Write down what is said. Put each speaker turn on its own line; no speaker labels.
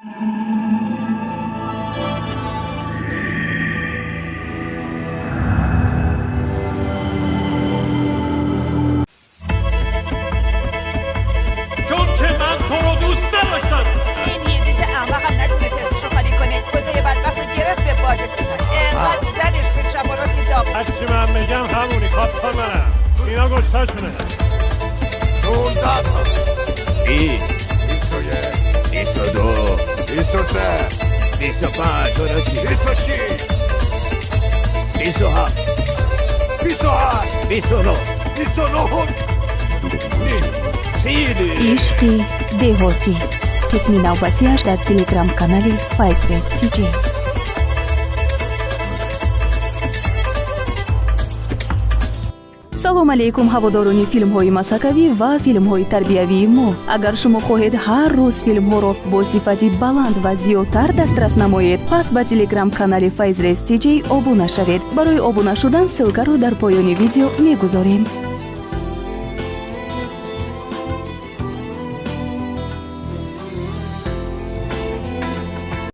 چون که من تو رو دوست نداشتم.
این یلدیز احمقم نتونست اسمشو خالی کنه. کته بدبخت رو گرفت به باجه بزن، انقدر زدش به چپ و راست که داغ.
هرچی من بگم همونی، کاپتان منم. اینا گشتشونه.
16 تا.
20.
21.
22.
23.
25.
26.
27.
28.
29.
29.
30.
Ишқи деҳотӣ, қисми навбатиаш дар телеграм-канали Файзрез Тиҷи. Салом алейкум, ҳаводорони филмҳои масхакавӣ ва филмҳои тарбиявии мо! Агар шумо хоҳед ҳар рӯз филмҳоро бо сифати баланд ва зиёдтар дастрас намоед, пас ба телеграм-канали Файзрез Тиҷей обуна шавед. Барои обуна шудан ссылка ро дар поёни видео мегузорем.